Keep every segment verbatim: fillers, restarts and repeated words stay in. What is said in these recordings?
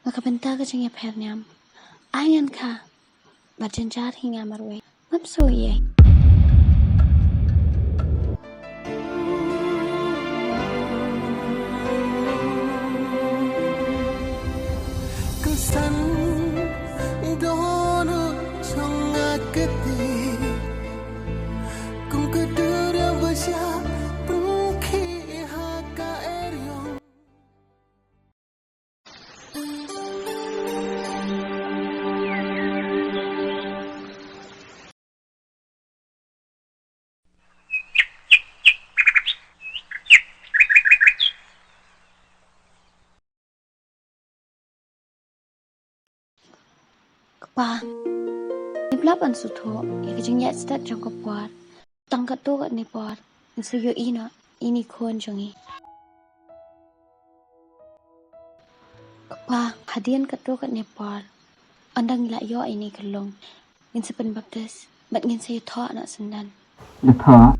Ba ka bynta ka jingïapher niam, ai ngan kha bad jynjar hi nga marwei. Ngam sngewsih. Kpa, ngi bla ban sngewthuh ïa ka jingïaid stet jong ka por. Tang katto katne por ngin sa ïohi noh ïa i khun jong ngi. Kpa, hadien katto katne por, ynda ngi la ïoh ïa i ka long, ngin sa pynbaptis bad ngin sa ïathoh noh syndon. Ïathoh?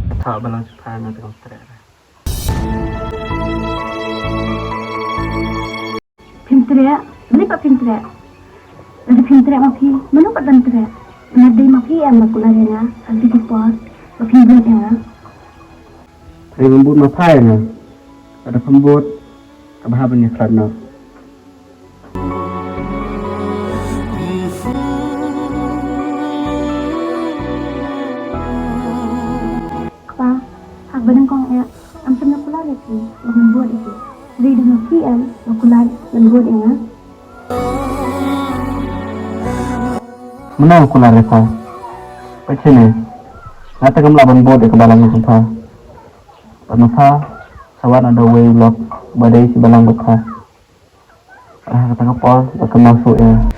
Ïathoh balang sha phai ma te kam treh re. Phim treh, balei pat phim treh? Lada phim treh ma phi, mano pat ban treh? Nga dei ma phi em ba kular ïa nga ha kine ki por ba phim bud ïa nga. Hynrei ban bud ma pha ïa nga, lada phim bud ka bha ban ïakhlad noh. Kpa, haba dang kong eh, ym shym la kular ïa phi ba ngan bud ïa phi. Hynrei dang ma phi em ba kular ban bud ïa nga. Mano kular ïa pha? Peit shane, nga te ngam lah ban bud ïa ka balang jong pha. Bad ma pha sa wan da uwei u lok ba dei shi balang bad pha. Bad ha kata ka por ba ka mawsuk ïa nga.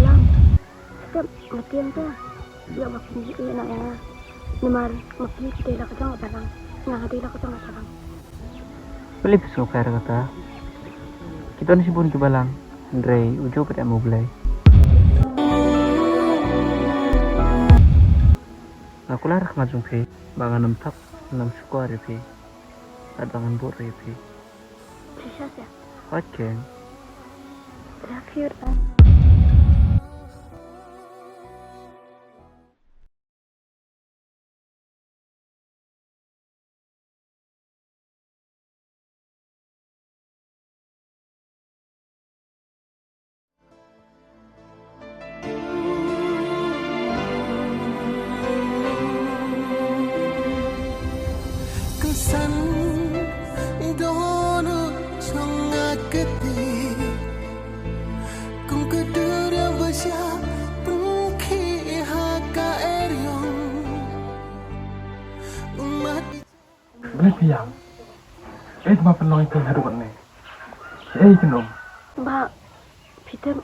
Lang, step matiang te. Ïa ba phi ïeh na ïa nga. Namar ma phi phi dei la ka jong ka balang, nga nga dei la ka jong ka balang. Balei phi sngewkhuslai kata? Ki don shibun ki balang, hynrei u Job pat em u Blei. Nga kular ha khmat jong phi ba ngan ym thap, ngan ym shukor ïa phi, bad ba ngan bud ruh ïa phi. Shisha shisha. Hooid keiñ. Love you, Dad. Balei phi ïam? Ei, te ba pynlong ïa ka haduh katne. Ei, kynum. Ba, phi tip,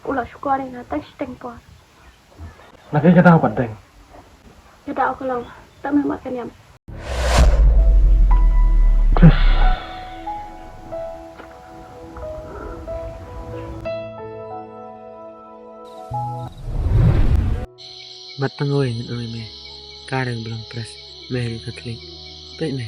u la shukor ïa nga tang shiteng por. Na kaei ka daw pat deng? Ka daw ka long, tang na mat ka niam. Bad tang wei ngan ong ïa me, ka dang blang pres, me ha ri Katholik. Peit me,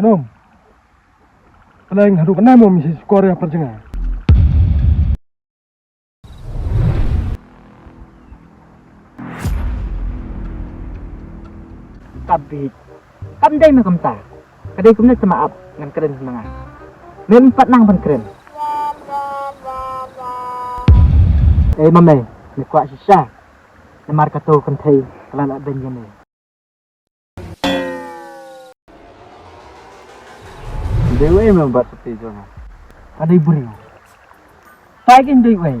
Khnum. Pynleng haduh katne mo mi shu skor ïa ka jingïa. Ka bit. Kam dei me kumta. Ka dei kumne sa ma ap ngan kren ma nga. Mem pat nang ban kren. Ei mame, me kwah shisha. Namar kato ka kynthei ka la lah beiñ ïa me. Dei wei me bad kata jong nga. Ka dei briew. Tai kein dei wei.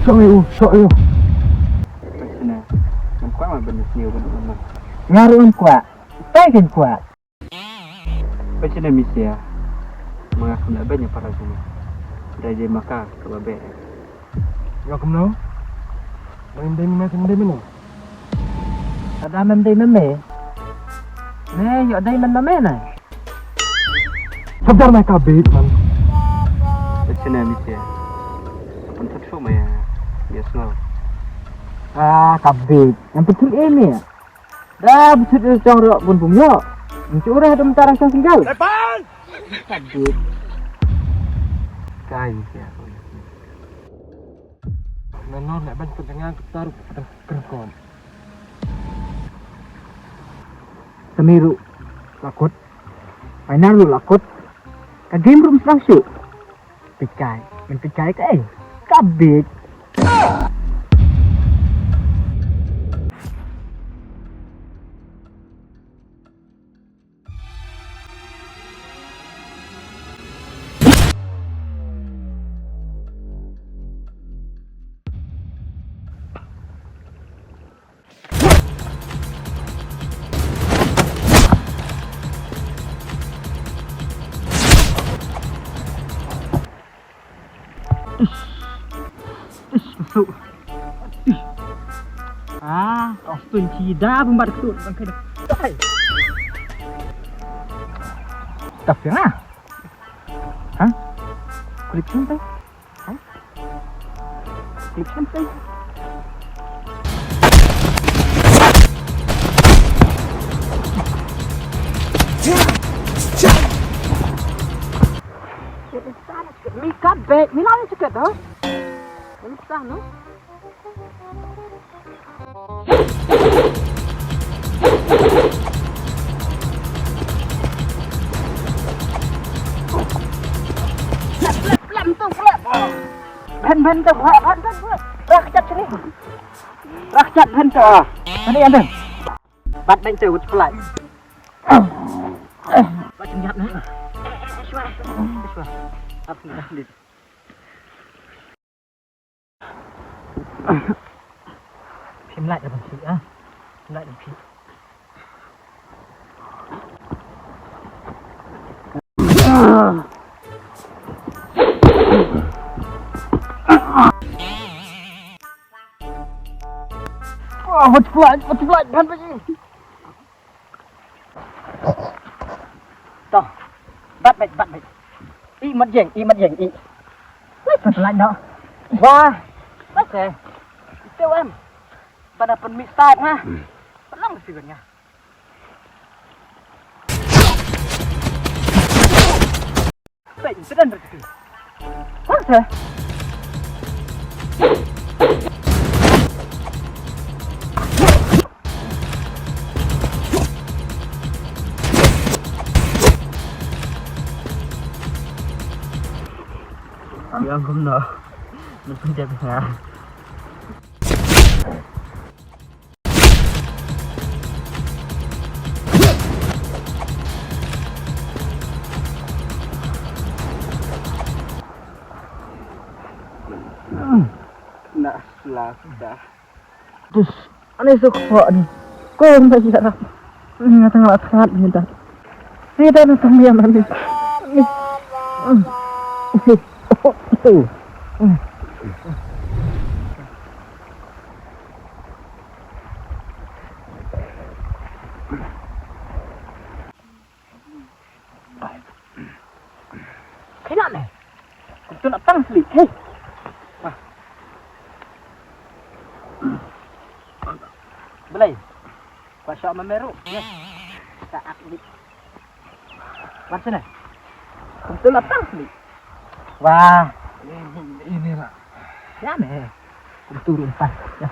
Shoh ïa u, shoh ïa u. Peit shane. Ngam kwah ma ban ïasniew bad u. Nga ruh ngam kwah. Tai kein kwah. Peit shane Misia. Ma nga kam lah beiñ ïa para jong me. Dei dei ma ka kaba beh. Ïoh kumno? Mem dei ma me, mem dei ma no? Lada mem dei ma me, me ïoh dei man ma me na. Sadar na ka bit man. Peit shane Misia. Pynthuh shuh ma ïa, ïa sngew. Ah, ka bit. Ngam pynthuh ei me. Da bit shuh jong ruh bun bun ïoh. Mynta ruh dum tarang sang singgal. Ka bit. Kai Misia. Nano leh ban kut dengan ketar kut kengkot. Semi ruh la kut. Final ruh la kut. Ka game ruh mslang shuh. Pikai, men pikai kaei? Ka bit. Ish. Ish, masuk. Ish. Ah, kau stun cida bumbat ketut bangkai dah. Hai. Tapi lah. Hah? Kulit santai. Hah? Kulit santai. Mi kat bek, mi lari ceket dah. Mi sah no. Plam, plam, tu, plam. Phen, phen, tu, phen, phen, phen, phen. Rah kat sini. Rah kat, phen, tu. Tadi ada. Bat beng tu, bat pelai. Bat jap ni. Shwa. Shwa. Apa ni dah ni? Phim lait ban phim ah. Phim lait ban phim. Oh, what's flight? What's flight? Ban ban. To. Bat bek, bat bek. I mat jeng, i mat jeng, i. Wei, mat lain dah. Wah. Mat ke. Itu em. Pada pen mi start ha. Pelang si benya. Bek, sedan rezeki. Kuat ke? Yang kumno. Nang penjat nga. Nak selasa. Terus, ani su kepok ni. Ko ba ïarap. Nga tang la thnat ni da. Ni da na tang ïa mami. Kena ne. Kumtu na pang sli. Hei. Wah. Belai. Kwa sha ma meru. Ya. Sa ak li. Wan sini. Kumtu na pang sli. Wah. Ini lah. Ya ne. Kumtu rumpah. Ya.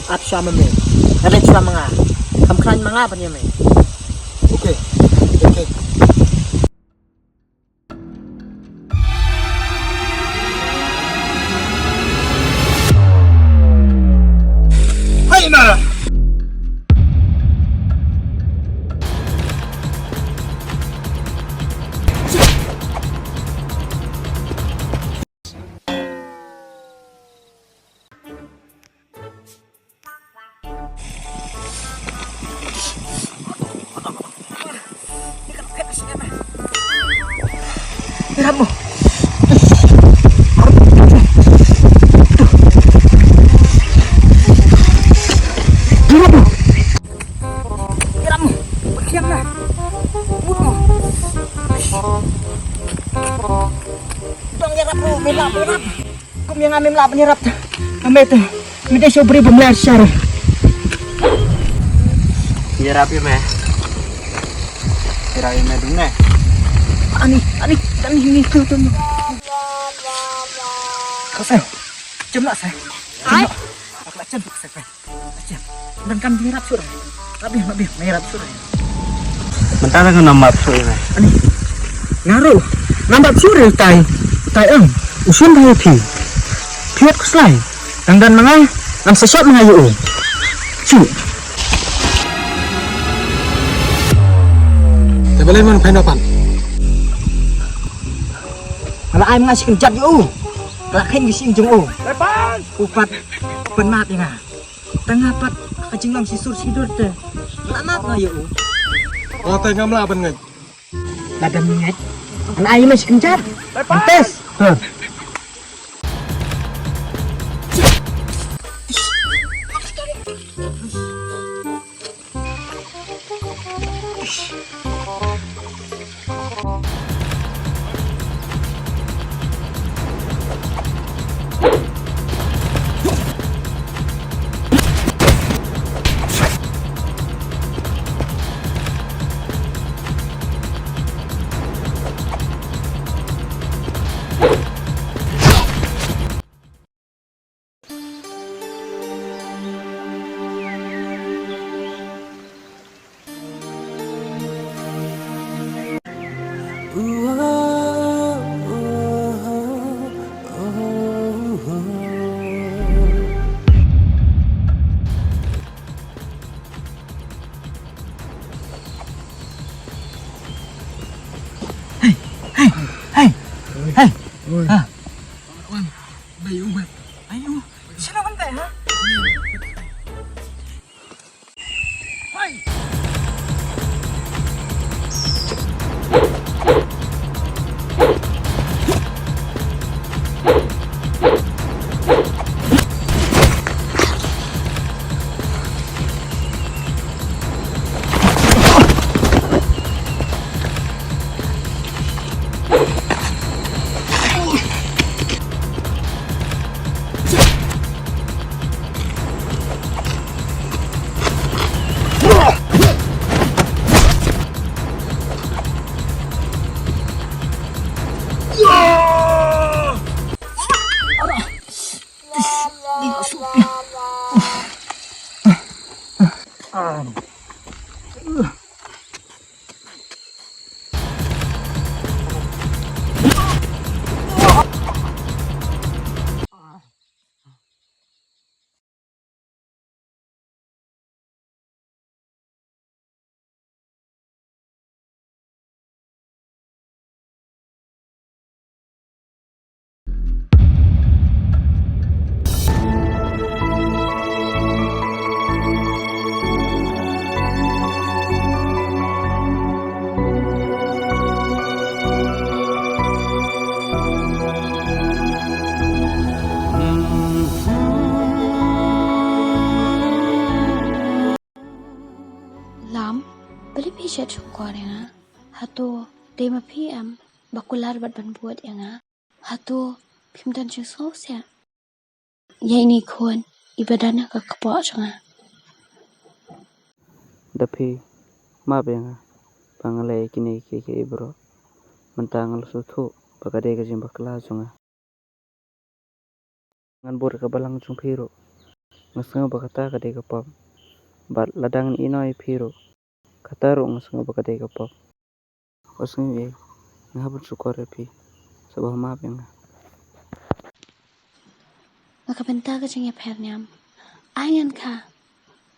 Ap shuwa ma me. Nga leit shuwa ma nga. Kam khlaiñ ma nga ban ïa me. Okay. Okay. Hai na. Kum ïa nga mem lah ban ïarap. Nga mei te. Me dei sha u briew bym leh shisha ruh. Ïarap ïa me. Ïarap ïa me dune. Ani, ani, ani, ni tu tu. Ka sa. Jem lah sa. Jem lah. Ak la jem tu sa. Donkam ïarap shuh. Ap ïa, ap ïa, ïarap shuh. Mynta nga ngam ap shuh ïa me. Ani. Nga ruh ngam ap shuh ïa tai. Tai em. U shun ba ïa phi. Phi ot khuslai. Dang don ma nga ngam sa shop ma nga ïa u. Shuh. Te balei mon phi na pan? Nga la ai ma nga shi kynjat ïa u. Nga la kheiñ ki shi jong u. U pat pan map ïa nga. Tang nga pat ka jinglong shisur shidur te. La map nga ïa u. O te ngam lah ban ngeit. Lada ngeit. Nai me shi kynjat. Test. Ha. Hey, hey, hey, hey. Oi. Ha. Wan, wan. Bai u bai. Ayo, sino kan teh, ha? Hai. Lam, balei phi shet shongkor ïa nga? Hato dei ma phi em ba kular bad ban bud ïa nga? Hato phim don jingsngewsih ïa ine i khun iba don ha ka kpoh jong nga? Da phi map ïa nga ba nga leh ïa kine kiei kiei baroh. Mynta nga la sngewthuh ba ka dei ka jingbakla jong nga. Ngan bud ïa ka balang jong phi ruh. Nga sngew ba kata ka dei ka pop. Bad lada ngan ïeh noh ïa phi ruh, kata ruh nga sngew ba ka dei ka pop. Wat sngew ei, nga hap ban shukor ïa phi. Sa ba map ïa nga. Na ka bynta ka jingïapher niam, ai ngan kha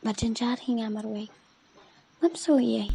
bad jynjar hi nga marwei. Ngam sngew ei.